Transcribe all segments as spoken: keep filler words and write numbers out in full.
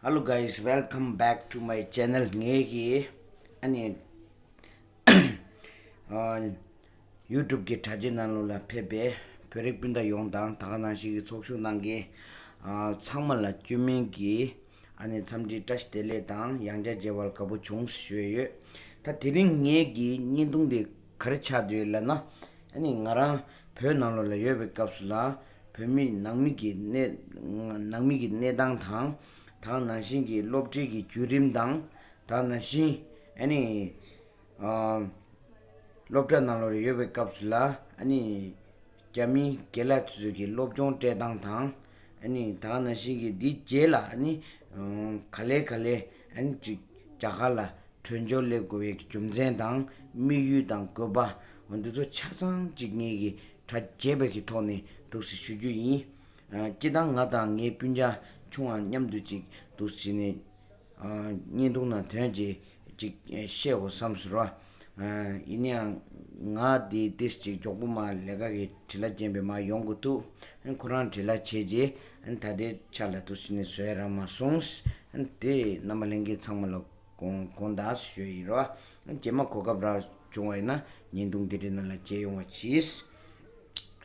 Hello guys, welcome back to my channel. ངེད་ཀྱི་ཨ་ནི་ཨ་YouTube གི་དྲ་རྒྱའི་ནང་ལོགས་ལ་ཕེབས་པའི་བོད་རིགས་སྤུན་ཟླ་ཡོངས་དང་། ད་ག་ནང་བཞིན་གྱི་ཚོགས་ཞུགས་གནང་མཁན་ཨ་ཚང་མ་ལ་བཅོས་མིན་གྱི་ཨ་ནི་འཚམས་འདྲི་བཀྲ་ཤིས་བདེ་ལེགས་དང་ཡང་བསྐྱར་མཇལ་བར་དགའ་པོ་བྱུང་ཞུས་ཡོད། ད་དེ་རིང་ངེད་ཀྱི་བརྙན་ཐུང་འདི་ག་རེ་ཆགས་བསྡད་ཡོད་ལབ་ན། ཨ་ནི་ང་རང་བོད་ནང་ལོགས་ལ་ཡོད་པའི་སྐབས་སུ་ལ་བོད་མི་ནང་མི་གི་གནས་ནང་མི་གི་གནས་སྟངས་དང་། ད་ག་ནང་བཞིན་གྱི་སློབ་གྲྭའི་གི་བརྒྱུད་རིམ་དང་། ད་ག་ནང་བཞིན་ཨ་ནི་ཨ་སློབ་གྲྭ་ནང་ལོགས་ལ་ཡོད་པའི་སྐབས་སུ་ལ་ཨ་ནི་རྒྱ་མིའི་རྒན་ལགས་ཚོས་ཀྱི་སློབ་སྦྱོང་སྤྲད་སྟངས་དང་། ཨ་ནི་ད་ག་ནང་བཞིན་གྱི་འདིའི་རྗེས་ལ་ཨ་ནི་ཨ་ག་ལེ་ག་ལེ་ཨ་ནི་ཅིག་རྒྱ་གར་ལ་བྲོས་བྱོལ་སླེབས་དགོས་པའི་རྒྱུ་མཚན་དང་དམིགས་ཡུལ་དང་དགོས་པ། འོ་འདི་ཚོ་ཆ་ཚང་ཅིག་ངེད་ཀྱིས་དྲ་རྒྱས་པའི་གི་ཐོག་ནས་འདུག་སེ་ཞུ་རྒྱུ་ཡིན། ཨ་སྤྱིར་བཏང་ང་དང་ངའི་སྤུན་ཀྱག་ཆུང་བ་མཉམ་དུ་ཅིག་འདུག་སེ་ནས་ཨ་བརྙན་ཐུང་ནང་ཐོན་རྗེས་ཅིག་བཤད་དགོས་བསམ་སོང་ར། ཨ་ཡིན་ནའང་ང་དེ་ཏིས་ཅིག་མགྱོགས་པོ་མར་ལས་ཀ་གི་བྲེལ་བ་ཅན་པའི་མར་ཡོང་དགོས་འདུག་ཁོ་རང་བྲེལ་བ་ཆེ་རྗེས་ད་ལྟའི་ཆ་ལ་འདུག་སེ་ནས་བཟོ་ཡ་རག་མ་སོང་། དེ་རྣམ་པ་ལྷན་རྒྱས་ཚང་མ་ལ་དགོངས་དག་ཞུ་ཡི་རོ། རྗེས་མ་གོ་སྐབས་རག་བྱུང་བ་ཡིན་ན་བརྙན་ཐུང་འདི་འདྲའི་ནང་ལ་མཇལ་ཡོང་བ་གྱིས་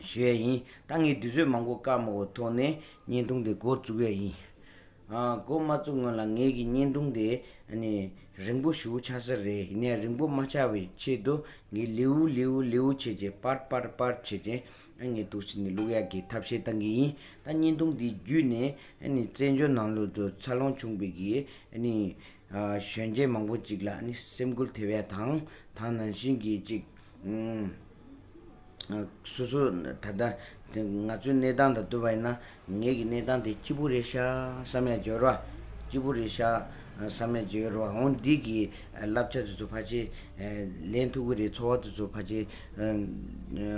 ཞུ་ཡ་ཡིན། ད་ངས་དུས་ཚོད་མང་པོ་བཀག་མ་དགོས་ཐོག་ནས་བརྙན་ཐུང་འདི་འགོ་བཙུགས་ཡ་ཡིན། ཨ་འགོ་མ་བཙུགས་སྔོན་ལ་ངེད་ཀྱི་བརྙན་ཐུང་དེ་ཨ་ནི་རིང་པོ་ཞེ་པོ་ཆགས་ས་རེད། ཡིན་ནའི་རིང་པོ་མ་ཆགས་པའི་ཆེད་དུ་ངས་ལེའུ་ལེའུ་ལེའུ་བྱས་རྗེས་པར་པར་པར་བྱས་རྗེས་ཨ་ངས་འདུག་སེ་ནས་བླུག་ཡག་གི་ཐབས་ཤེས་བཏང་གི་ཡིན། ད་བརྙན་ཐུང་འདི་བརྒྱུད་ནས་ཨ་ནི་བཙན་བྱོལ་ནང་ལོགས་སུ་འཚར་ལོངས་བྱུང་བའི་གི་ཨ་ནི་ཨ་གཞོན་སྐྱེས་མང་པོ་ཅིག་ལ་ཨ་ནི་སེམས་འགུལ་ཐེབས་ཡ་དང་། ད་ག་ནང་བཞིན་གྱི་ཅིག་ཨུམ་ཨ་སོ་སོ་ད་ལྟ་དེ་ང་ཚོའི་གནས་སྟངས་དང་བསྡུར་བ་ཡིན་ན་ངེད་ཀྱི་གནས་སྟངས་དེ་སྐྱིད་པོ་རེད་ཤག་བསམ་ཡ་ཅིག་ཡོད་ར། སྐྱིད་པོ་རེད་ཤག་བསམ་ཡ་ཅིག་ཡོད་ར། འོ་འདི་གི་བསླབ་བྱ་དེ་ཚོ་ཕལ་ཆེར་ལེན་ཐུབ་ཀྱི་རེད། འཚོ་བ་དེ་ཚོ་ཕལ་ཆེར་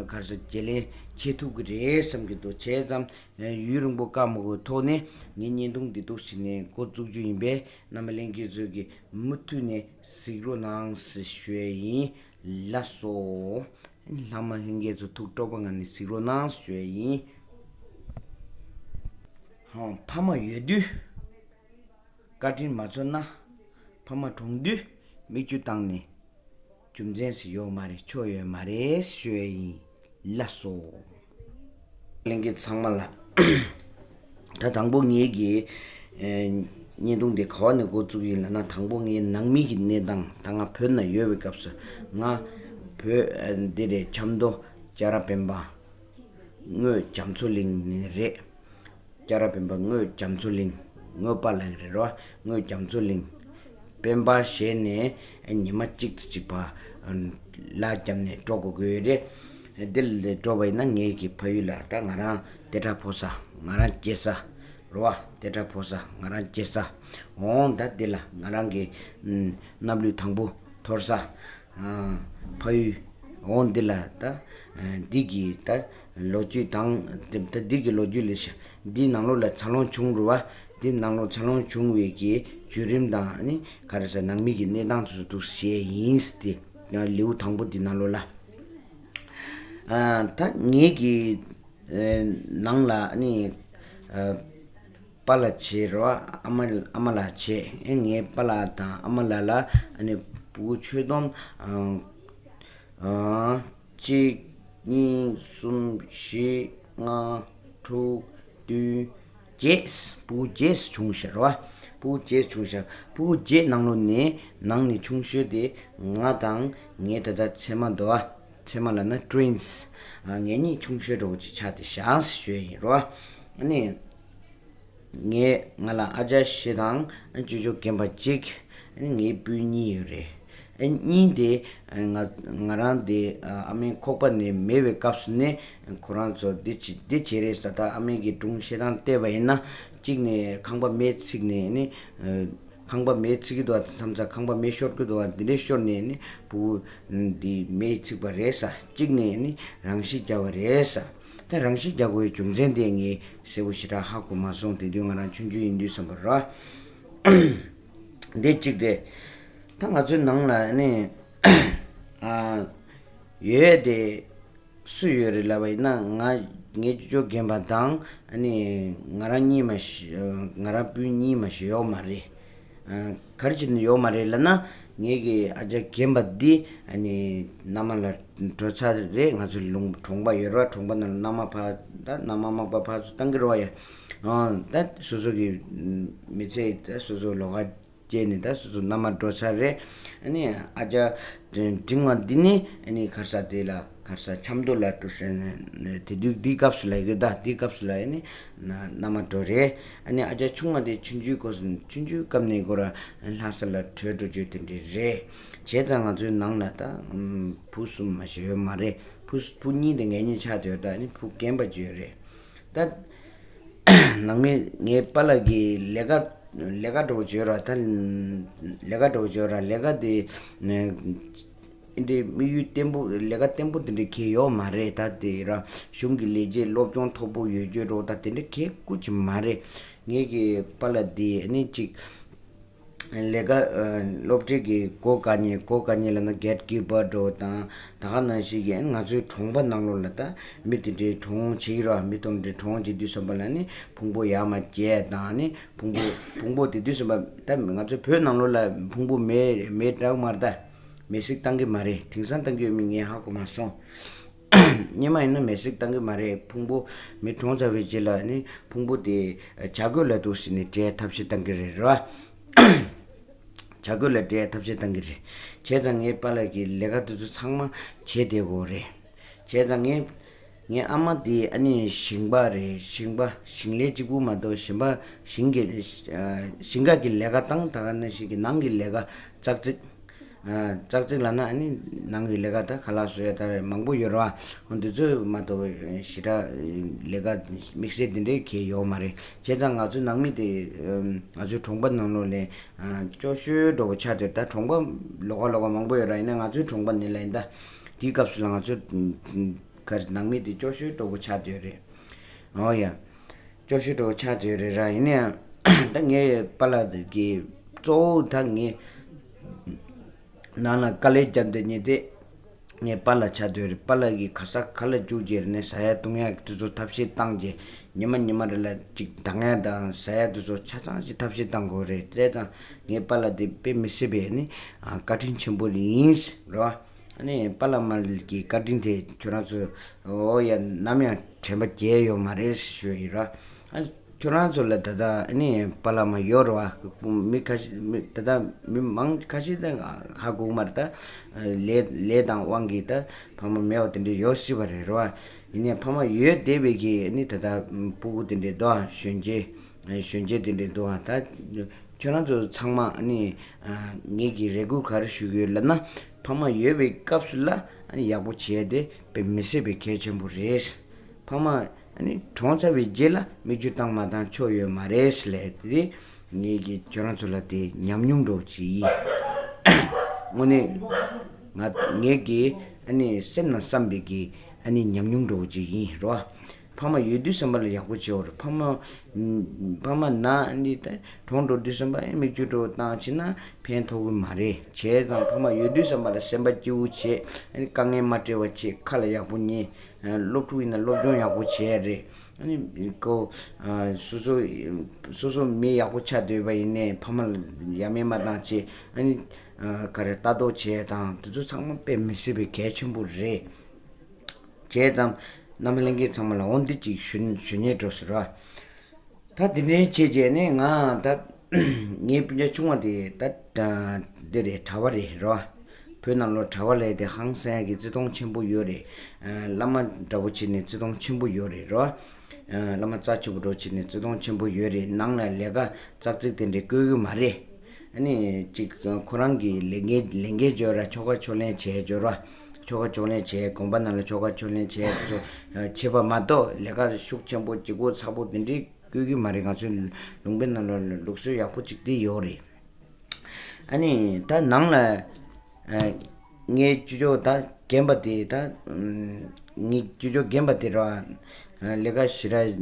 ག་རེ་ཟེར་བརྗེ་ལེན་བྱེད་ཐུབ་ཀྱི་རེད་བསམ་གྱི་འདུག་བྱས་ཙང་ཡུན་རིང་པོ་བཀག་མ་དགོས་ཐོག་ནས་ངས་བརྙན་ཐུང་འདི་འདུག་སེ་ནས་འགོ་བཙུགས་རྒྱུ་ཡིན་པས། རྣམ་པ་ལྷན་རྒྱས་ཚོས་ཀྱིས་མུ་མཐུད་ནས་གཟིགས་རོགས་གནང་ཟེར་ཞུ་ཡ་ཡིན། ལགས་སོ། ལྷག་མ་ལྷན་རྒྱས་ཚོ་ཐུགས་སྤྲོ་པོ་ངང་ནས་གཟིགས་རོགས་གནང་ཞུ་ཡ་ཡིན། ཧང་། ཕ་མ་ཡོད་དུས་བཀའ་དྲིན་མ་ཚོར་ན། ཕ་མ་གྲོངས་དུས་མིག་ཆུ་བཏང་ནས་རྒྱུ་མཚན་ཞིག་ཡོད་མ་རེད། ཆོ་ཡོད་མ་རེད་ཞུ་ཡ་ཡིན། ལགས་སོ། ལྷན་རྒྱས་ཚང་མ་ལ། ད་དང་པོ་ངེད་ཀྱི་ཨེ་བརྙན་ཐུང་འདི་ག་བ་ནས་འགོ་བཙུགས་ཡིན་ལབ་ན། དང་པོ་ངའི་ནང་མི་གི་གནས་སྟངས། ད་ང་བོད་ནང་ཡོད་པའི་སྐབས་སུ་ང་བོད་ཨེ་འདི་རེད། ཆབ་མདོ་ལྕགས་ར་སྤེན་པ་དངོས་རྒྱ་མཚོ་གླིང་ནས་རེད། ལྕགས་ར་སྤེན་པ་དངོས་རྒྱ་མཚོ་གླིང་། དངོས་པཱ་ལགས་རེད་རོ། དངོས་རྒྱ་མཚོ་གླིང་སྤེན་པ་ཞལ་ནས་ཉི་མ་གཅིག་ཙམ་གཅིག་པ་ལ་བརྒྱབ་ནས་འགྲོ་དགོས་ཀྱི་ཡོད་རེད། འདི་ལ་འགྲོ་བ་ཡིན་ན་ངེད་ཀྱི་ཕ་ཡུལ་ལ། ད་ང་རང་ལྟེ་ཁྲག་ཕོག་ས། ང་རང་སྐྱེས་ས་རོ། ལྟེ་ཁྲག་ཕོག་ས། ང་རང་སྐྱེས་ས། འོང་ད་འདི་ལ་ང་རང་གི་ཨམ་སྣབས་ལུད་དང་པོ་འཐོར་ས། ཨ་ཕ་ཡུལ། འོ་འདི་ལ་ད་ཨ་འདི་གི་ད་ལོ་རྒྱུས་དང་། ད་འདི་གི་ལོ་རྒྱུས་ལས་ཤ་འདི་ནང་ལོགས་ལ་འཚར་ལོངས་བྱུང་རུ་བ། འདི་ནང་ལོགས་འཚར་ལོངས་བྱུང་བའི་གི་བརྒྱུད་རིམ་དང་། ཨ་ནི་ག་རེ་ཟེར། ནང་མི་གི་གནས་སྟངས་ཚོ་འདུག་བཤད་ཡིན་ཟེར་ཏེ། ཡང་ལེའུ་དང་པོ་འདི་ནང་ལོགས་ལ། ཨ་ད་ངེད་ཀྱི་ཨ་ནང་ལ་ཨ་ནི་ཨ་པཱ་ལགས་བྱས་རོ། ཨ་མ་ཨ་མ་ལགས་བྱས། ཨེ་ངའི་པཱ་ལགས་དང་ཨ་མ་ལགས་ལ་ཨ་ནི་བུ་ཆོས་སྡོམ་ཨ་ཨ་གཅིག་གཉིས་གསུམ་བཞི་ལྔ་དྲུག་བདུན་བརྒྱད། བུ་བརྒྱད་བྱུང་ཤག་རོ། བུ་བརྒྱད་བྱུང་ཤག་བུ་བརྒྱད་ནང་ལོགས་ནས་ནང་ནས་ཆུང་ཤོས་དེ་ང་དང་ངའི་ད་ལྟ་མཚེ་མ་འདུག་ཨ། མཚེ་མ་ལབ་ན་ཊུ་ཝིན་སི། ཨ་ངེད་གཉིས་ཆུང་ཤོས་འདྲ་བོ་ཅིག་ཆགས་ཏེ་བཞག་ཟེར་ཞུ་ཡ་ཡིན་རོ། ཨ་ནི་ངས་ང་ལ་ཨ་ཅག་བཞི་དང་ཨ་ཅོ་ཅོ་རྒན་པ་གཅིག་ཨ་ནི་ངའི་སྤུན་གཉིས་ཡོད་རེད། ཨ་གཉིས་དེ་ཨ་ང་ང་རང་དེ་ཨ་ཨ་མའི་ཁོག་པ་ནས་མེད་པའི་སྐབས་སུ་ནས་ཁོ་རང་ཚོ་འདི་བྱེད་འདི་བྱེད་རེད་ཟེར། ད་ཨ་མའི་གི་སྒྲུང་བཤད་སྟངས་བལྟས་པ་ཡིན་ན། གཅིག་ནས་ཁང་པ་མེ་ཚིག་ནས་ནི་ཨ་ཁང་པ་མེ་ཚིག་གི་འདུག་བ། མཚམས་མཚམས་ཁང་པ་མེ་ཤོར་གི་འདུག་བ། འདི་འདྲའི་ཤོར་ནས་ནི་བུ་འདི་མེ་ཚིག་པ་རེད་ས། གཅིག་ནས་ནི་རང་ཤི་རྒྱག་པ་རེད་ས། ད་རང་ཤི་རྒྱག་དགོས་རྒྱུ་མཚན་དེ་ངས་གསལ་པོ་ཞེ་དྲག་ཧ་གོ་མ་སོང་། དེ་དུས་ང་རང་ཆུང་ཆུང་ཡིན་དུས་བསམ་པ་ར། འདི་གཅིག་རེད། ད་ང་ཚོའི་ནང་ལ་ནི་ཨ་ཡོད་དེ། སུ་ཡོད་རེད་ལབ་པ་ཡིན་ན། ང་ ངའི་ཅོ་ཅོ་རྒན་པ་དང་ཨ་ནི་ང་རང་གཉིས་མ་ཞིག་ང་རང་སྤུན་གཉིས་མ་ཞིག་ཡོད་མ་རེད། ག་རེ་བྱས་ནས་ཡོད་མ་རེད་ལབ་ན། ངེད་ཀྱི་ཨ་ཅག་རྒན་པ་འདི་ཨ་ནི་མནའ་མ་ལ་འགྲོ་ཚར་རེད། ང་ཚོ་ལུང་གྲོང་པ་ཡོད་ར། གྲོང་པ་ནང་ལ་མནའ་མ་ཕར་ད་མནའ་མ་མག་པ་ཕར་ཚུར་བཏང་གི་རེད་བ་ཡ། ཨོ་ད་སོ་སོ་གི་མི་ཚེ་ད་སོ་སོ་ལོགས་ཀ་སྐྱེས་ནས་ད་སོ་སོ་མནའ་མ་འགྲོ་ཚར་རེད། ཨ་ནི་ཨ་ཅག་འབྲིང་བ་འདི་ནི་ཨ་ནི་ག་རེ་ཟེར་དེ་ལ་ག་རེ་ཟེར་ཆབ་མདོ་ལ་འགྲོ་ཟེར་ནས་དེ་དུས་འདིའི་སྐབས་སུ་ལ་ཡོད་ད། འདིའི་སྐབས་སུ་ལ་ཨ་ནི་མནའ་མ་འགྲོ་རེད། ཨ་ནི་ཨ་ཅག་ཆུང་བ་དེ་ཆུང་ཆུང་སྐབས་ཆུང་ཆུང་སྐབས་ནས་ཁོ་རང་ལྷ་ས་ལ་བྲོས་འགྲོ་རྒྱུ་དེ་འདྲ་རེད། བྱས་ཙང་ང་ཚོའི་ནང་ལ་ད་བུ་གསུམ་མ་ཞིག་ཡོད་མ་རེད། བུ་བུ་གཉིས་དེ་ངེད་གཉིས་ཆགས་བསྡད་ཡོད། ད་ཨ་ནི་བུ་རྒན་པ་ཅིག་ཡོད་རེད། ད་ནང་མི་ངའི་པཱ་ལགས་ཀྱི་ལས་ཀ་ལས་ཀ་འདྲ་བོ་བྱོས་ར། ད་ལས་ཀ་འདྲ་བོ་བྱོས་ར། ལས་ཀ་དེ་ཨ་འདྲའི་དམིགས་ཡུལ་བརྟན་པོ་ལས་ཀ་བརྟན་པོ་དེ་འདྲ་གང་ཡང་ཡོད་མ་རེད། ད་དེ་ར་གཞུང་གི་ལས་བྱེད་སློབ་སྦྱོང་མཐོ་པོ་ཡོད་རྒྱུ་འདྲ་བོ་ད་དེ་འདྲ་གང་ཡང་ཅིག་མ་རེད། ངེད་ཀྱི་པཱ་ལགས་དེ་ཨ་ནི་ཅིག་ལས་ཀ་ཨ་སློབ་གྲྭའི་གི་གོ་དཀའ་ཉེན་གོ་དཀའ་ཉེན་ལབ་ན་གེཊ་ཀིབ་པར་འདྲ་བོ་དང་། ད་ག་ནང་བཞིན་གྱི་ང་ཚོའི་གྲོང་པ་ནང་ལོགས་ལ་ད་མི་དེ་འདྲའི་གྲོངས་བྱེད་ཀྱི་རེད་བ། མི་དེ་འདྲའི་གྲོངས་བྱེད་དུས་ཙམ་པ་ལ་ནི་ཕུང་པོ་ཡར་མར་འགྱེལ་དང་། ནི་ཕུང་པོ་ཕུང་པོ་དེ་དུས་ཙམ་པ་ད་ང་ཚོའི་བོད་ནང་ལོགས་ལ་ཕུང་པོ་མེ་མེ་དྲག་མ་རེད། ད་མེ་བསྲེགས་བཏང་གི་མ་རེད། དེང་སང་བཏང་གི་ཡོད་མེད་ངས་ཧ་གོ་མ་སོང་། སྔོན་མ་ཡིན་ན་མེ་བསྲེགས་བཏང་གི་མ་རེད། ཕུང་པོ་མི་གྲོངས་ཚར་བའི་རྗེས་ལ་ནི་ཕུང་པོ་དེ་བྱ་རྒོད་ལ་འདུག་ཟེར་ནས་སྤྲད་ཐབས་ཤེས་བཏང་གི་རེད་ར། བྱ་རྒོད་ལ་སྤྲད་ཐབས་ཤེས་བཏང་གི་རེད། བྱས་ཙང་ངའི་པཱ་ལགས་ཀྱིས་ལས་ཀ་དེ་ཚོ་ཚང་མ་བྱས་བསྡད་ཡོད་རེད། བྱས་ཙང་ངའི་ངའི་ཨ་མ་དེ་ཨ་ནི་ཞིང་པ་རེད། ཞིང་པ་ཞིང་ལས་གཅིག་པུ་མ་གཏོགས་ཞིང་པ་ཞིང་གི་ཞིང་ཁ་གི་ལས་ཀ་དང་། ད་ག་ནང་བཞིན་གྱི་ནང་གི་ལས་ཀ་ཙག་ཙིག་ཙག་ཙིག་ལབ་ན་ཨ་ནི་ནང་གི་ལས་ཀ་ད་ཁ་ལག་བཟོ་ཡ་ད་མང་པོ་ཡོད་རེད་བ། འོ་འདི་ཚོ་མ་གཏོགས་ཞེ་དྲག་ལས་ཀ་དམིགས་བསལ་དེ་འདྲའི་གང་ཡང་ཡོད་མ་རེད། བྱས་ཙང་ང་ཚོའི་ནང་མི་དེ་ང་ཚོའི་གྲོང་པ་ནང་ལོགས་ལ་སྐྱོ་ཤོས་འདྲ་བོ་ཆགས་བསྡད། ད་གྲོང་པ་ལོགས་ཀ་ལོགས་ཀ་མང་པོ་ཡོད་རེད། ཡིན་ནའི་ང་ཚོའི་གྲོང་པ་ནང་ལ་ཡིན་ད། དེའི་སྐབས་སུ་ལ་ང་ཚོའི་ག་རེ་ནང་མི་དེ་སྐྱོ་ཤོས་འདྲ་བོ་ཆགས་བསྡད་རེད། འོ་ཡ། སྐྱོ་ཤོས་འདྲ་བོ་ཆགས་བསྡད་རེད་ར། ཡིན་ནའི་ད་ངའི་པཱ་ལགས་ཀྱིས་གཙོ་བོ་ད་ངའི་ནང་ལ་དཀའ་ལས་བརྒྱབ་བསྡད་མཁན་དེ་ངའི་པཱ་ལགས་ཆགས་བསྡད་རེད། པཱ་ལགས་ཀྱིས་ག་ས་ག་ལ་རྒྱུགས་རྗེས་ནས་ཟ་ཡ་བཏུང་ཡ་དེ་ཚོ་ཐབས་ཤེས་བཏང་རྗེས་ཉི་མ་ཉི་མ་རེ་ལ་ཅིག་འདང་ཡ་དང་ཟ་ཡ་དེ་ཚོ་ཆ་ཚང་ཞིག་ཐབས་ཤེས་བཏང་དགོས་རེད། བྱས་ཙང་ངའི་པཱ་ལགས་དེ་དཔེ་མི་སྲིད་པའི་ནི་བཀའ་དྲིན་ཆེན་པོ་ཡིན་རེད་བ། ཨ་ནི་པཱ་ལགས་མ་གི་བཀའ་དྲིན་དེ་ཁྱོད་རང་ཚོ་འོ་ཡ་ནམ་ཡང་དྲན་པ་བརྗེད་ཡོད་མ་རེད་ཞུ་ཡི་ར། ཨ་ཁྱོད་རང་ཚོ་ལ་ད་ལྟ་ཨ་ནི་པཱ་ལགས་མ་ཡོད་རེད་བ། མི་ཁ་ཤས་མི་ད་ལྟ་མི་མང་ཁ་ཤས་ད་ཧ་གོ་གི་མ་རེད། ད་ལས་ལས་དང་དབང་གིས་ད་ཕ་མ་མེད་པ་དེ་འདྲ་ཡོད་སྲིད་པ་རེད་རེད་བ། ཡིན་ནའི་ཕ་མ་ཡོད་བསྡད་པའི་གི་ཨ་ནི་ད་ལྟ་སྤུ་གུ་དེ་འདྲ་འདུག་ཨ། གཞོན་སྐྱེས་གཞོན་སྐྱེས་དེ་འདྲ་འདུག་ཨ། ད་ཁྱོད་རང་ཚོ་ཚང་མ་ཨ་ནི་ངེད་ཀྱི་རེ་སྐུལ་ག་རེ་ཞུ་གི་ཡོད་ལབ་ན། ཕ་མ་ཡོད་པའི་སྐབས་སུ་ལ་ཨ་ནི་ཡག་པོ་བྱས་ཏེ་དཔེ་མི་སྲིད་པའི་གལ་ཆེན་པོ་རེད། ཕ་མ་ཨ་ནི་གྲོངས་ཚར་བའི་རྗེས་ལ་མིག་ཆུ་བཏང་མ་བཏང་ཆོ་ཡོད་མ་རེད་ལབ་དེ་ངེད་ཀྱི་ཁྱོད་རང་ཚོ་ལ་དེ་ཉམས་མྱོང་འདྲ་བོ་ཅིག་ཡིན། དངོས་གནས་ང་ངེད་ཀྱི་ཨ་ནི་སེམས་ནང་བསམ་པའི་གི་ཨ་ནི་ཉམས་མྱོང་འདྲ་བོ་ཅིག་ཡིན་རོ། ཕ་མ་ཡོད་དུས་ཙམ་པ་ལ་ཡག་པོ་བྱེད་འོ་རེད། ཕ་མ་ཕ་མ་ན་ཨ་ནི་ད་གྲོངས་འགྲོ་དུས་ཙམ་པ་ཨ་མིག་ཆུ་འདྲ་བོ་བཏང་ཕྱིན་ན་ཕན་ཐོགས་གི་མ་རེད། བྱས་ཙང་ཕ་མ་ཡོད་དུས་ཙམ་པ་ལ་སེམས་པ་སྐྱིད་པོ་བྱེད། ཨ་ནི་དཀའ་ངལ་མ་སྤྲད་པ་བྱེད། ཁ་ལ་ཡག་པོ་ཉན། སློབ་ཕྲུག་ཡིན་ན་སློབ་སྦྱོང་ཡག་པོ་བྱས་རེད། ཨ་ནི་ཀོ་སོ་སོ་སོ་སོ་མི་ཡག་པོ་ཆགས་སྡོད་པ་ཡིན་ནའི་ཕ་མ་ལ་ཡ་མེད་མ་བཏང་བྱས། ཨ་ནི་ག་རེ་ལྟ་རྟོག་བྱས་དང་དེ་ཚོ་ཚང་མ་དཔེ་མི་སྲིད་པའི་གལ་ཆེན་པོ་རེད། བྱས་ཙང་རྣམ་པ་ལྷན་རྒྱས་ཚང་མ་ལ་འོ་འདི་གཅིག་ཞུ་ཞུ་སྙིང་འདོད་སོང་ར། ད་དེ་འདྲའི་བྱས་རྗེས་ནས་ང་ད་ངའི་སྤུན་ཀྱག་ཆུང་བ་དེ་ད་འདི་རེད། གྲྭ་པ་རེད་རོ། བོད་ནང་ལོགས་གྲྭ་པ་ལས་དེ་ཧང་སང་ཡ་གི་བརྩི་མཐོང་ཆེན་པོ་ཡོད་རེད། བླ་མ་འདྲ་པོ་བྱས་ནས་བརྩི་མཐོང་ཆེན་པོ་ཡོད་རེད་རོ། བླ་མ་རྩ་ཆེ་པོ་འདྲ་བོ་བྱས་ནས་བརྩི་མཐོང་ཆེན་པོ་ཡོད་རེད། ནང་ལ་ལས་ཀ་ཙག་ཙིག་དེ་འདྲས་བསྐུལ་གི་མ་རེད། ཨ་ནི་གཅིག་ཁོ་རང་གི་ལས་འགན་ལས་འགན་བརྗོད་ར། ཆོ་ག་ཕྱག་ལེན་བྱས་བརྗོད་ར། ཆོ་ག་ཕྱག་ལེན་བྱས། དགོན་པ་ནང་ལ་ཆོ་ག་ཕྱག་ལེན་བྱས་སོ་བྱས་པ་མ་གཏོགས་ལས་ཀ་ཤུགས་ཆེན་པོ་ལྗིད་ཁོག་ཚ་པོ་དེ་འདྲའི་བསྐུལ་གི་མ་རེད། ང་ཚོའི་ལུང་པའི་ནང་ལ་ལུགས་སྲོལ་ཡག་པོ་ཅིག་དེ་ཡོད་རེད། ཨ་ནི་ད་ནང་ལ་ཨ་ངའི་ཅོ་ཅོ་ད་རྒན་པ་དེ་ད་ངའི་ཅོ་ཅོ་རྒན་པ་དེ་ར་ལས་ཀ་ཞེ་དྲག་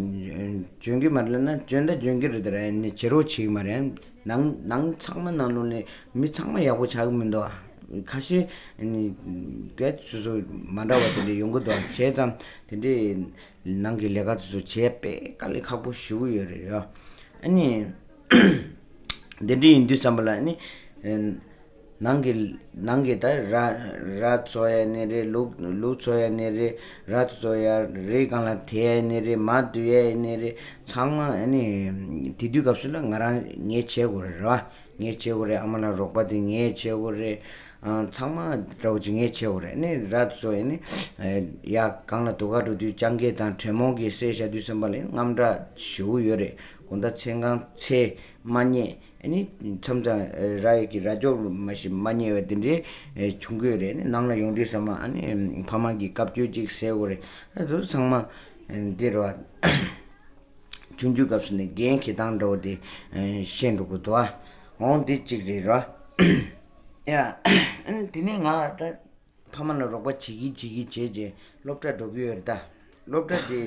འཇོན་གི་མ་རེད་ལབ་ན་འཇོན་ད་འཇོན་གི་རེད། ད་ར་ནི་བྱེད་རོགས་བྱེད་གི་མ་རེད། ནང་ནང་ཚང་མ་ནང་ལོགས་ནས་མི་ཚང་མ་ཡག་པོ་ཆགས་གི་མི་འདུག་ཨ། ཁ་ཤས་ནི་དེ་སོ་སོ་མ་འདྲ་བ་དེ་འདྲ་ཡོང་གི་འདུག་བྱས་ཙང་དེ་འདྲའི་ནང་གི་ལས་ཀ་དེ་ཚོ་བྱས་དཔེ་དཀའ་ལས་ཁག་པོ་ཞེ་པོ་ཡོད་རེད་ཡ། ཨ་ནི་དེ་འདྲ་ཡིན་དུས་ཙམ་པ་ལ་ནི་ནང་གི་ནང་གི་ད་ར་ར་བཙོ་ཡ་ནི་རེད། ལུག་ལུག་བཙོ་ཡ་ནི་རེད། ར་བཙོ་ཡ་རི་སྒང་ལ་དེད་ཡ་ནི་རེད། མ་བསྡུ་ཡ་ནི་རེད། ཚང་མ་ཨ་ནི་དེ་དུས་སྐབས་སུ་ལ་ང་རང་ངས་བྱེད་དགོས་རེད་ར། ངས་བྱེད་དགོས་རེད། ཨ་མ་ལ་རོགས་པ་དེ་ངས་བྱེད་དགོས་རེད། ཨ་ཚང་མ་འདྲ་བོ་ཅིག་ངས་བྱེད་དགོས་རེད། ནི་ར་བཙོ་ཡ་ནི་ཡ་སྒང་ལ་སྡུག་ག་འགྲོ་དུས་སྤྱང་ཀི་དང་དྲེད་མོང་གིས་བསད་བཞག་དུས་ཙམ་པ་ལ་དངངས་སྐྲག་ཞེ་པོ་ཡོད་རེད། དགོང་དག་མཚན་གང་ཚལ་མ་རྙེད། ཨ་ནི་མཚམས་མཚམས་ར་ཡི་གི་ར་ཅོ་མ་ཞིག་མ་རྙེད་པ་དེ་འདྲའི་བྱུང་གི་ཡོད་རེད། ནི་ནང་ལ་ཡོང་དུས་ཙམ་པ་ཨ་ནི་ཕ་མ་གིས་བཀའ་བཀྱོན་ཅིག་ཟེར་དགོས་རེད། ཨ་དེ་ཚོ་ཚང་མ་འདི་རེད་བ། ཆུང་ཆུང་སྐབས་སུ་ནས་འགན་འཁྱེར་སྟངས་འདྲ་བོ་དེ་ཤེས་འགྲོ་དགོས་འདུག་ཨ། འོང་འདི་གཅིག་རེད་ར། ཡ། ཨ་ནི་དེ་ནས་ང་ད་ཕ་མ་ལ་རོགས་པ་བྱེད་ཀྱི་བྱེད་ཀྱི་བྱས་རྗེས་སློབ་གྲྭ་འགྲོ་གི་ཡོད་རེད་ད། སློབ་གྲྭ་དེ་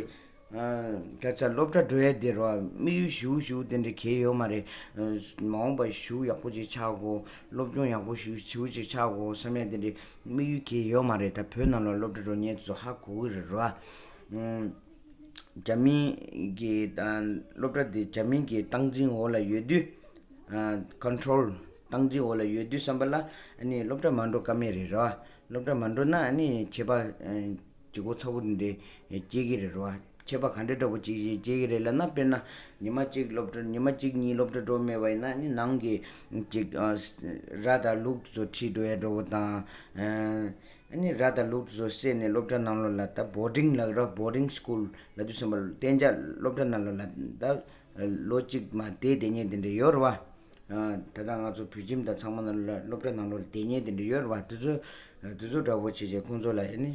ད་ཆ་སློབ་གྲྭ་འགྲོ་ཡས་དེ་རོ་དམིགས་ཡུལ་ཞུ་ཞུ་དེ་འདྲ་གལ་ཡོད་མ་རེད། མ་འོངས་པ་ཞུ་ཡག་པོ་ཅིག་ཆགས་དགོས། སློབ་སྦྱོང་ཡག་པོ་ཞུ་ཞུ་ཅིག་ཆགས་དགོས་བསམ་ཡས་དེ་འདྲ་དམིགས་ཡུལ་གལ་ཡོད་མ་རེད། ད་བོད་ནང་ལ་སློབ་གྲྭ་འགྲོ་མཁན་ཚོ་ཧ་གོ་གི་རེད་རོ། རྒྱ་མིའི་གི་སློབ་གྲྭ་དེ་རྒྱ་མིའི་གི་སྟངས་འཛིན་འོག་ལ་ཡོད་དུས། ཁོན་ཊོལ་སྟངས་འཛིན་འོག་ལ་ཡོད་དུས་ཙམ་པ་ལ་ཨ་ནི་སློབ་གྲྭ་མ་འགྲོ་ཀ་མེད་རེད་རོ། སློབ་གྲྭ་མ་འགྲོ་ན་ཨ་ནི་ཁྱད་པར་ལྗིད་ཁོག་ཚ་པོ་འདི་འདྲ་སྐྱེ་གི་རེད་རོ། ཁྱད་པར་ག་འདྲ་འདྲ་པོ་ཅིག་སྐྱེ་གི་རེད་ལབ་ན། དཔེར་ན་ཉི་མ་གཅིག་སློབ་གྲྭ་ཉི་མ་གཅིག་གཉིས་སློབ་གྲྭ་འགྲོ་མེད་པ་ཡིན་ན་ཨ་ནི་ནང་གི་ཅིག་ར་དང་ལུག་ཚོ་ཁྲིད་འགྲོ་ཡ་འདྲ་པོ་དང་། ཨ་ནི་ར་དང་ལུག་ཚོ་བསད་ནས་སློབ་གྲྭ་ནང་ལོགས་ལ་ད་བོར་ཌིང་ལབ་ར། བོར་ཌིང་སི་ཀུལ་ལབ་དུས་ཙམ་པ་གཏན་འཇགས་སློབ་གྲྭ་ནང་ལོགས་ལ་ད་ལོ་གཅིག་མ་བསྡད་བསྡད་མཁན་དེ་འདྲ་ཡོད་རེད་བ། ད་ལྟ་ང་ཚོ་བོད་ཁྱིམ་དང་ཚང་མ་ནང་ལ་སློབ་གྲྭ་ནང་ལོགས་ལ་བསྡད་མཁན་དེ་འདྲ་ཡོད་རེད་བ། དེ་ཚོ་དེ་ཚོ་འདྲ་པོ་བྱས་བྱས་ཁོང་ཚོ་ལ་ཨ་ནི་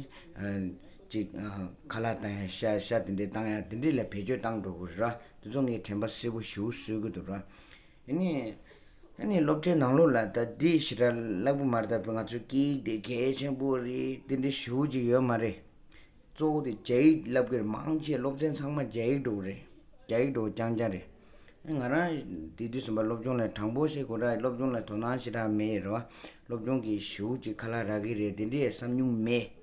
ཅིག་ཁ་ལག་བཏང་ཡ་ཤ་ཤ་དེ་འདྲས་བཏང་ཡ་དེ་འདྲས་ལ་བེད་སྤྱོད་བཏང་འགྲོ་དགོས་རེད་ར། དེ་ཚོ་ངས་དྲན་པ་གསལ་པོ་ཞེ་པོ་གསོས་ཀྱི་འདུག་ར། ཨ་ནི་ཨ་ནི་སློབ་གྲྭའི་ནང་ལོགས་ལ་ད་འདི་ཞེ་དྲག་སླ་པོ་མ་རེད། ད་ང་ཚོའི་སྐད་ཡིག་དེ་གལ་ཆེན་པོ་རེད། དེ་འདྲ་ཞེ་པོ་ཅིག་ཡོད་མ་རེད། གཙོ་བོ་དེ་རྒྱ་ཡིག་བསླབ་ཀྱི་རེད། མང་ཆེ་སློབ་ཚན་ཚང་མ་རྒྱ་ཡིག་འགྲོ་གི་རེད། རྒྱ་ཡིག་འགྲོ་རྐྱང་རྐྱང་རེད། ང་རང་དེ་དུས་ཙམ་པ་སློབ་སྦྱོང་ལ་དྲང་པོ་བཤད་དགོས་ར། སློབ་སྦྱོང་ལ་དོ་སྣང་ཞེ་དྲག་མེད་རེད་བ། སློབ་སྦྱོང་གི་ཞེ་པོ་ཅིག་ཁ་ལག་རག་གི་རེད། དེ་འདྲའི་བསམ་མྱོང་མེད།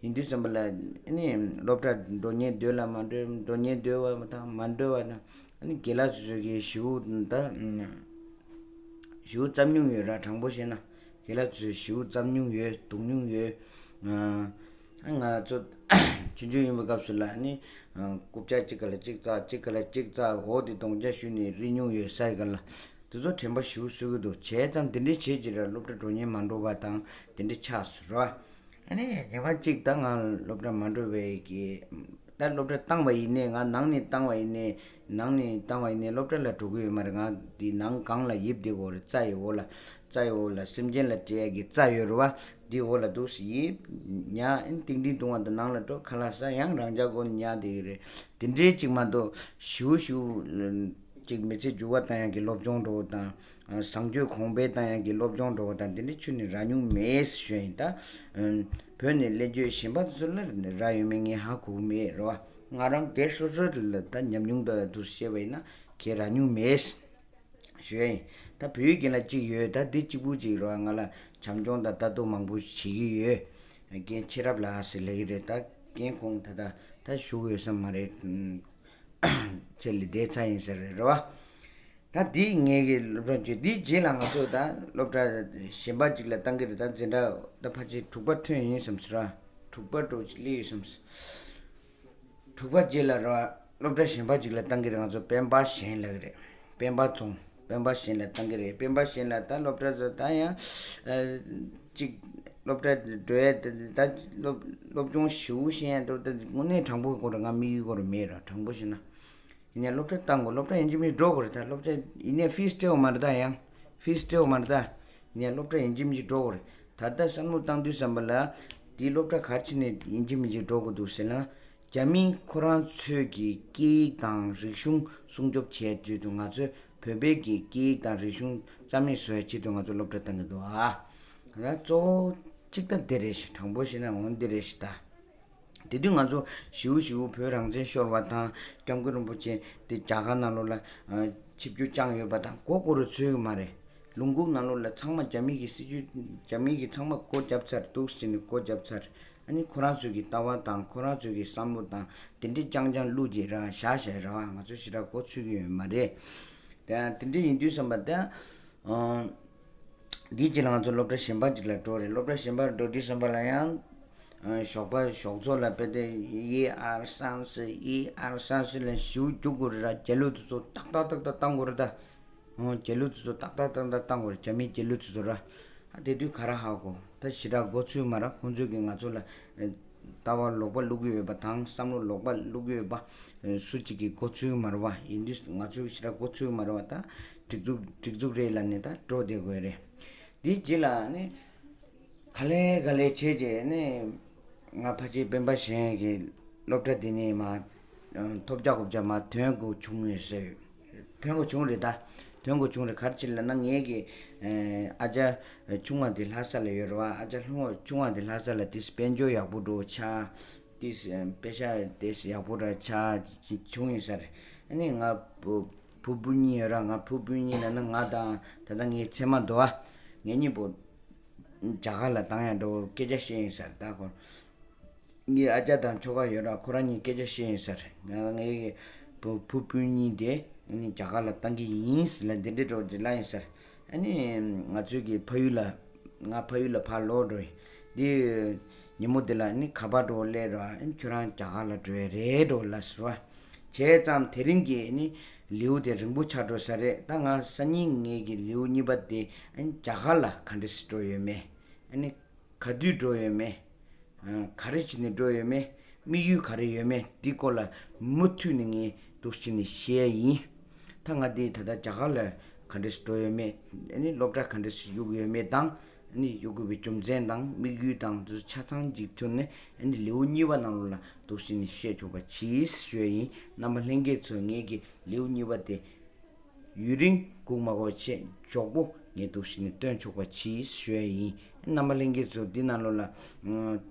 ཡིན་དུས་ཙམ་པ་ལ་ཨ་ནི་སློབ་གྲྭ་འགྲོ་མཁན་འདོད་ལ་མ་འགྲོ། འགྲོ་མཁན་འདོད་པ་དང་མ་འདོད་པ་དང་། ཨ་ནི་དགེ་ལགས་ཚོ་ཚོ་གིས་ཞེ་པོ་ད་ཞེ་པོ་བརྩམས་མྱོང་ཡོད་ར། དྲང་པོ་བཤད་ན་དགེ་ལགས་ཚོས་ཞེ་པོ་བརྩམས་མྱོང་ཡོད། སྡུག་མྱོང་ཡོད། ཨ་ང་ཚོ་ཆུང་ཆུང་ཡིན་པའི་སྐབས་སུ་ལ་ཨ་ནི་རྐུབ་ཀྱག་གཅིག་ག་ལ་གཅིག་བཙག་གཅིག་ག་ལ་གཅིག་བཙག་འོ་དེ་གདོང་ཆ་བཤུས་ནས་རིལ་མྱོང་ཡོད་ས་ཡི་ག་ལ། དེ་ཚོ་དྲན་པ་ཞེ་པོ་གསོས་ཀྱི་འདུག་བྱས་ཙང་དེ་འདྲའི་བྱས་ཀྱི་ར། སློབ་གྲྭ་འགྲོ་མཁན་མ་འགྲོ་བ་དང་དེ་འདྲ་ཆགས་སོང་ར། ཨ་ནི་ཉི་མ་གཅིག་ད་ང་སློབ་གྲྭ་མ་འགྲོ་བའི་གི། ད་སློབ་གྲྭ་བཏང་བ་ཡིན་ནའི། ང་ནང་ནས་བཏང་བ་ཡིན་ནའི། ནང་ནས་བཏང་བ་ཡིན་ནའི་སློབ་གྲྭ་ལ་འགྲོ་གི་ཡོད་མ་རེད། ང་འདི་ནང་སྒང་ལ་ཡིབ་བསྡད་དགོས་རེད། རྩྭ་ཡི་འོག་ལ། རྩྭ་ཡི་འོག་ལ་སེམས་ཅན་ལ་སྤྲད་ཡ་གི་རྩྭ་ཡོད་རེད་བ། འདི་འོག་ལ་འདུག་སེ་ཡིབ་ཉལ། ཨ་ནི་ཏིང་ཏིང་བཏུང་བ་དང་ནང་ལ་འགྲོ། ཁ་ལག་ཟ། ཡང་རང་ཅག་སྒོ་ནས་ཉལ་བསྡད་ཀྱི་རེད། དེ་འདྲའི་གཅིག་མ་གཏོགས་ཞེ་པོ་ཞེ་པོ་ཅིག་མི་ཚེ་འགྱུར་བ་བཏང་ཡག་གི་སློབ་སྦྱོང་འདྲ་པོ་དང་། བཟང་སྤྱོད་གོང་འཕེལ་བཏང་ཡག་གི་སློབ་སྦྱོང་འདྲ་པོ་དང་དེ་འདྲ་ཁྱོན་ནས་རག་མྱོང་མེད་ཞུ་ཡིན་ད། བོད་ནས་སླེབས་རྒྱུ་གཞན་པ་ཚོ་ལ་རག་ཡོད་མེད་ངས་ཧ་གོ་གི་མེད་རེད་བ། ང་རང་སྒེར་སོ་སོ་ལ་ད་ཉམས་མྱོང་དང་དུ་བཤད་པ་ཡིན་ན་གལ་རག་མྱོང་མེད་ཞུ་ཡིན། ད་བོད་ཡིག་རྒན་ལགས་གཅིག་ཡོད། ད་འདི་གཅིག་པུ་གཅིག་རེད་བ། ང་ལ་བྱམས་སྐྱོང་དང་ལྟ་རྟོག་མང་པོ་བྱེད་ཀྱི་ཡོད། རྒན་ཆེ་རབ་ལགས་ཟེར་ལབ་ཀྱི་རེད། ད་རྒན་ཁོང་ད་ད་ད་བཞུགས་ཡོད་ས་མ་རེད། ཚེ་ལས་འདས་ཚར་ཡིན་ས་རེད་རེད་བ། ད་འདི་ངེད་ཀྱི་སློབ་གྲྭ་བརྒྱུད། འདིའི་རྗེས་ལ་ང་ཚོ་ད་སློབ་གྲྭ་གཞན་པ་ཅིག་ལ་བཏང་གི་རེད། ད་འཛིན་གྲྭ་ད་ཕལ་ཆེར་དྲུག་པ་ཐོན་ཡིན་བསམ་སོང་ར། དྲུག་པ་འགྲོ་ཅིག་སླེབས་ཡོད་བསམ་སོང་། དྲུག་པ་རྗེས་ལ་ར་སློབ་གྲྭ་གཞན་པ་ཅིག་ལ་བཏང་གི་རེད། ང་ཚོ་སྤེན་པ་གཞན་ལབ་ཀྱི་རེད། སྤེན་པ་རྫོང་། སྤེན་པ་གཞན་ལ་བཏང་གི་རེད། སྤེན་པ་གཞན་ལ་ད་སློབ་གྲྭ་ཚོ་ད་ཡང་ཅིག་སློབ་གྲྭ་འགྲོ་ཡ་ད་སློབ་སློབ་སྦྱོང་ཞེ་པོ་ཤེས་ཡ་འགྲོ་ད་དངོས་གནས་དྲང་པོའི་སྐོར་ང་དམིགས་ཡུལ་སྐོར་མེད་ར། དྲང་པོ་བཤད་ན། ཡིན་ཡང་སློབ་གྲྭ་བཏང་དགོས། སློབ་གྲྭ་ཡིན་གཅིག་མིན་གཅིག་འགྲོ་དགོས་རེད། ད་སློབ་གྲྭ་ཡིན་ནའི་ཕིས་སྤྲད་དགོས་མ་རེད་ད། ཡང་ཕིས་སྤྲད་དགོས་མ་རེད་ད། ཡིན་ཡང་སློབ་གྲྭ་ཡིན་གཅིག་མིན་གཅིག་འགྲོ་དགོས་རེད། ད་ལྟ་བསམ་བློ་བཏང་དུས་ཙམ་པ་ལ་འདིའི་སློབ་གྲྭ་ག་རེ་བྱས་ནས་ཡིན་གཅིག་མིན་གཅིག་འགྲོ་དགོས་འདུག་ཟེར་ན། རྒྱ་མིས་ཁོ་རང་ཚོའི་གི་སྐད་ཡིག་དང་རིག་གཞུང་སྲུང་སྐྱོབ་བྱས་དུས་དུ་ང་ཚོས་བོད་པའི་གི་སྐད་ཡིག་དང་རིག་གཞུང་རྩ་མེད་བཟོ་ཡ་ཆེད་དུ་ང་ཚོ་སློབ་གྲྭ་བཏང་གི་འདུག་ཨ། ང་གཙོ་བོ་གཅིག་ད་འདི་རེད་ཤག་དྲང་པོ་བཤད་ན་འོ་འདི་རེད་ཤག་ད། དེ་དུས་ང་ཚོ་ཞེ་པོ་ཞེ་པོ་བོད་རང་བཙན་ཤོར་བ་དང་སྐྱབས་མགོན་རིན་པོ་ཆེ་དེ་རྒྱ་གར་ནང་ལོགས་ལ་ཆིབས་བསྒྱུར་བསྐྱངས་ཡོད་པ་དང་མགོ་སྐོར་རུ་ཚུད་ཀྱི་མ་རེད། ལུང་ཁུག་ནང་ལོགས་ལ་ཚང་མ་རྒྱ་མི་གི་སྲིད་ཇུས། རྒྱ་མི་གི་ཚང་མ་སྒོ་བརྒྱབ་ཚར་འདུག་ཟེར་ནས་སྒོ་བརྒྱབ་ཚར། ཨ་ནི་ཁོ་རང་ཚོའི་གི་ལྟ་བ་དང་ཁོ་རང་ཚོའི་གི་བསམ་བློ་དང་དེ་འདྲའི་རྐྱང་རྐྱང་བླུགས་རྗེས་ར་བཞག་བཞག་ར་བ། ང་ཚོ་ཞེ་དྲག་མགོ་ཚོད་ཀྱི་ཡོད་མ་རེད། དེ་དེ་འདྲ་ཡིན་དུས་ཙམ་པ་དེ། འདིའི་རྗེས་ལ་ང་ཚོ་སློབ་གྲྭ་གཞན་པ་ཅིག་ལ་འགྲོ་རེད། སློབ་གྲྭ་གཞན་པར་འགྲོ་དུས་ཙམ་པ་ལ་ཡང་། ཨ། ཞོགས་པ་ཞོགས་ཚོགས་ལ་དཔེ་དེ་ཡི་ཨར་སང་སི་ཡི་ཨར་སང་སི་ལ་ཞུ་རྒྱུག་དགོས་རེད་ར། རྒྱ་ལུག་དེ་ཚོ་ཏག་ཏག་ཏག་ཏག་བཏང་དགོས་རེད་ད། ཨོ། རྒྱ་ལུག་དེ་ཚོ་ཏག་ཏག་ཏག་ཏག་བཏང་དགོས་རེད། རྒྱ་མིའི་རྒྱ་ལུག་དེ་ཚོ་ར། ཨ། དེ་དུས་ག་རེ་ཧ་གོ། ད་ཞེ་དྲག་མགོ་ཚོས་མ་ར། ཁོང་ཚོས་ཀྱིས་ང་ཚོ་ལ་ལྟ་བ་ལོག་པ་བླུག་གི་ཡོད་པ་དང་བསམ་བློ་ལོག་པ་བླུག་གི་ཡོད་པ་སུ་གཅིག་གིས་མགོ་ཚོས་མ་ར་བ། ཡིན་དུས་ང་ཚོས་ཞེ་དྲག་མགོ་ཚོས་མ་ར་བ། ད་སྒྲིག་འཛུགས་སྒྲིག་འཛུགས་རེད་ལབ་ནས་ད་འགྲོ་བསྡད་དགོས་རེད། དེའི་རྗེས་ལ་ནི། ག་ལེ་ག་ལེ་བྱས་རྗེས་ནི། ང་ཕལ་ཆེར་སྤེན་པ་གཞན་གྱི་སློབ་གྲྭ་འདི་ནས་མར་ཐོབ་རྒྱག་དགོས་རྒྱག་མར་ཐོན་དགོས་བྱུང་ཡོད་ཟེར། ཐོན་དགོས་བྱུང་རེད་ད། ཐོན་དགོས་བྱུང་རེད། ག་རེ་བྱས་ལབ་ན་ངའི་གི་ཨ་ཅག་ཆུང་བ་འདི་ལྷ་ས་ལ་ཡོད་རེད་བ། ཨ་ཅག་ལྷུང་བ་ཆུང་བ་འདི་ལྷ་ས་ལ་དེ་དཔལ་འབྱོར་ཡག་པོ་འགྲོ་ཆགས། དེ་དཔེ་ཤ་དེ་ཡག་པོ་འདྲ་ཆགས་བྱུང་ཡོད་ཟེར། ཨ་ནི་ང་བུ་བུ་སྤུན་གཉིས་ཡོད་ར། ང་བུ་སྤུན་གཉིས་ལབ་ན་ང་དང་ད་ལྟ་ངའི་མཚེ་མ་དོ་བ། ངེད་གཉིས་པོ་རྒྱ་གར་ལ་བཏང་ཡ་འགྲོ་སྐད་ཆ་བཤད་ཡིན་ཟེར། ད་ཁོ་ངའི་ཨ་ཅག་དང་ཁྱོ་ག་ཡོད་ར། ཁོ་རང་གཉིས་སྐད་ཆ་བཤད་ཡིན་ཟེར། ང་ངའི་བུ་བུ་སྤུན་གཉིས་དེ་ངེད་གཉིས་རྒྱ་གར་ལ་བཏང་གི་ཡིན་ཟེར་ལབ། འདི་འདྲའི་འགྲོ་འདི་ལ་ཡིན་ཟེར། ཨ་ནི་ང་ཚོའི་གི་ཕ་ཡུལ་ལ་ང་ཕ་ཡུལ་ལ་ཕར་ལོག་འགྲོ་ཡིན། འདི་ཉིན་མོ་འདི་ལ་ནི་ཁ་པར་འགྲོ་སླེབས་ར། ཨ་ནི་ཁྱོད་རང་རྒྱ་གར་ལ་འགྲོ་ཡ་རེད་འགྲོ་ལ་ཟེར་བ། བྱས་ཙང་དེ་རིང་གི་ནི་ལེའུ་དེ་རིང་པོ་ཆགས་འགྲོ་ས་རེད། ད་ང་སང་ཉིན་ངེད་ཀྱི་ལེའུ་གཉིས་པ་དེ་ཨ་ནི་རྒྱ་གར་ལ་ག་འདྲ་སེ་འགྲོ་ཡོད་མེད། ཨ་ནི་ག་དུས་འགྲོ་ཡོད་མེད། ག་རེ་བྱས་ནས་འགྲོ་ཡོད་མེད། དམིགས་ཡུལ་ག་རེ་ཡོད་མེད། འདི་སྐོར་ལ་མུ་མཐུད་ནས་ངས་འདུག་སེ་བྱས་ནས་བཤད་ཡ་ཡིན། ད་ང་འདི་ད་ལྟ་རྒྱ་གར་ལ་ག་འདྲ་སེ་འགྲོ་ཡོད་མེད། ཨ་ནི་སློབ་གྲྭ་ག་འདྲ་སེ་གཡུག་ཡོད་མེད་དང་། ཨ་ནི་གཡུག་དགོས་པའི་རྒྱུ་མཚན་དང་དམིགས་ཡུལ་དང་དེ་ཚོ་ཆ་ཚང་གཅིག་མཐུན་ནས། ཨ་ནི་ལེའུ་གཉིས་པ་ནང་ལོགས་ལ་འདུག་སེ་བྱས་ནས་བཤད་ཆོག་པ་གྱིས་ཞུ་ཡ་ཡིན། རྣམ་པ་ལྷན་རྒྱས་ཚོ་ངེད་ཀྱི་ལེའུ་གཉིས་པ་དེ་ཡུན་རིང་སྒུག་མ་དགོས་པ་བྱས་མགྱོགས་པོ་ངས་འདུག་སེ་བྱས་ནས་སྟོན་ཆོག་པ་གྱིས་ཞུ་ཡ་ཡིན། རྣམ་པ་ལྷན་རྒྱས་ཚོ་འདི་ནང་ལོགས་ལ་ཨ་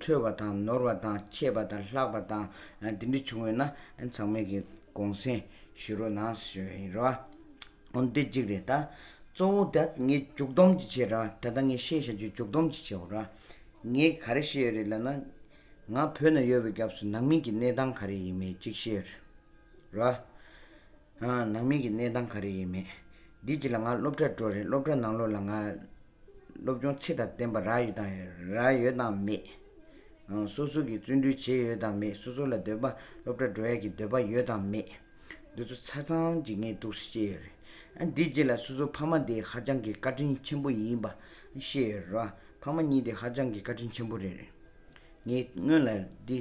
འཕྲོད་པ་དང་ནོར་བ་དང་ཆད་པ་དང་ལྷག་པ་དང་ཨ་འདི་འདྲ་བྱུང་ཡོད་ན་ཨ་ཚང་མས་ཀྱི་དགོངས་སེལ་ཞུ་རོགས་གནང་ཞུ་ཡ་ཡིན་རོ། འོ་འདི་གཅིག་རེད། ད་གཙོ་བོ་ད་ངས་མཇུག་སྡོམ་ཅིག་བྱས་ར། ད་ལྟ་ངས་བཤད་བཞག་རྒྱུ་མཇུག་སྡོམ་ཅིག་བྱས་འོ་ར། ངས་ག་རེ་བཤད་ཡོད་རེད་ལབ་ན། ང་བོད་ནང་ཡོད་པའི་སྐབས་སུ་ནང་མི་གི་གནས་སྟངས་ག་རེ་ཡིན་མིན་གཅིག་བཤད་ཡོད་རེད། ར། ཨ། ནང་མི་གི་གནས་སྟངས་ག་རེ་ཡིན་མེད། འདི་གཅིག་ལ་ང་སློབ་གྲྭར་འགྲོ་རེད། སློབ་གྲྭ་ནང་ལོགས་ལ་ང་སློབ་སྦྱོང་ཚད་དང་ལྡན་པ་རག་ཡོད་དང་རག་ཡོད་དང་མེད། ཨ། སོ་སོ་གི་བརྩོན་འགྲུས་བྱས་ཡོད་དང་མེད། སོ་སོ་ལ་འདོད་པ་སློབ་གྲྭར་འགྲོ་ཡ་གི་འདོད་པ་ཡོད་དང་མེད། འདི་ཚོ་ཆ་ཚང་གཅིག་ངས་འདུག་སེ་བཤད་ཡོད་རེད། ཨ། འདི་རྗེས་ལ་སོ་སོ་ཕ་མ་དེ་ཧ་ཅང་གི་བཀའ་དྲིན་ཆེན་པོ་ཡིན་པ་བཤད་ཡོད་རེད་བ། ཕ་མ་གཉིས་དེ་ཧ་ཅང་གི་བཀའ་དྲིན་ཆེན་པོ་རེད། ངས་སྔོན་ལ་འདི་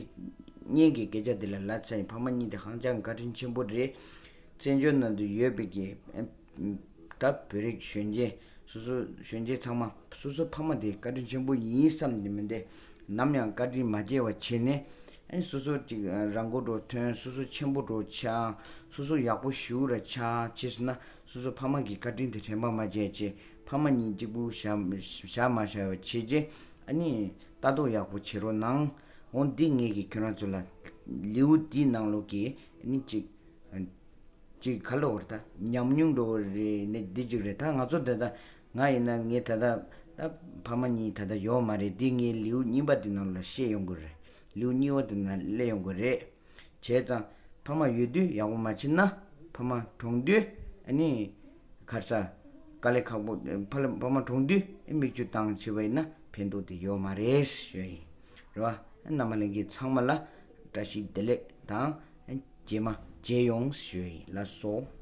སྔོན་གྱི་སྐད་ཆ་འདི་ལ་ལབ་ཚར་ཡིན། ཕ་མ་གཉིས་དེ་ཧ་ཅང་བཀའ་དྲིན་ཆེན་པོ་རེད། བཙན་བྱོལ་ནང་དུ་ཡོད་པའི་གི་ཨ་ད་བོད་རིགས་གཞོན་སྐྱེས་སོ་སོ་གཞོན་སྐྱེས་ཚང་མ་སོ་སོ་ཕ་མ་དེ་བཀའ་དྲིན་ཆེན་པོ་ཡིན་བསམ་ནས་མི་འདི་ནམ་ཡང་བཀའ་དྲིན་མ་བརྗེད་པ་བྱས་ནས། ཨ་ནི་སོ་སོ་ཅིག་རང་མགོ་འགྲོ་ཐོན། སོ་སོ་ཆེན་པོ་འགྲོ་ཆགས། སོ་སོ་ཡག་པོ་ཞུ་ར་ཆགས་བྱས་སོང་ན། སོ་སོ་ཕ་མ་གི་བཀའ་དྲིན་དེ་དྲན་པ་མ་བརྗེད་བྱས། ཕ་མ་གཉིས་གཅིག་པུ་བཞག་བཞག་མ་བཞག་པ་བྱས་རྗེས། ཨ་ནི་ལྟ་རྟོག་ཡག་པོ་བྱེད་རོགས་གནང་། འོ་འདི་ངས་ཀྱིས་ཁྱོད་རང་ཚོ་ལ་ལེའུ་འདིའི་ནང་ལོགས་ཀྱི་ཨ་ནི་ཅིག་ཅིག་ག་ལབ་དགོས་རེད། ད་ཉམས་མྱོང་འགྲོ་བ་རེད་ནས་འདི་ཅིག་རེད། ད་ང་ཚོ་ད་ལྟ་ང་ཡིན་ན་ངས་ད་ལྟ་ད་ཕ་མ་གཉིས་ད་ལྟ་ཡོད་མ་རེད། འདི་ངའི་ལེའུ་གཉིས་པ་འདི་ནང་ལ་བཤད་ཡོང་གི་རེད། ལེའུ་གཉིས་པ་འདི་ནང་སླེབས་ཡོང་གི་རེད། བྱས་ཙང་ཕ་མ་ཡོད་དུས་ཡག་པོ་མ་བྱས་ན། ཕ་མ་གྲོངས་དུས་ཨ་ནི་ག་རེ་ཟ། དཀའ་ལས་ཁག་པོ། ཕ་ལ་ཕ་མ་གྲོངས་དུས་མིག་ཆུ་བཏང་བྱས་པ་ཡིན་ན་ཕན་ཐོགས་དེ་ཡོད་མ་རེད་ཞུ་ཡ་ཡིན། རེད་བ། རྣམ་པ་ལྷན་རྒྱས་ཚང་མ་ལ་བཀྲ་ཤིས་བདེ་ལེགས་དང་། རྗེས་མ་མཇལ་ཡོང་ཞུ་ཡ་ཡིན། ལགས་སོ།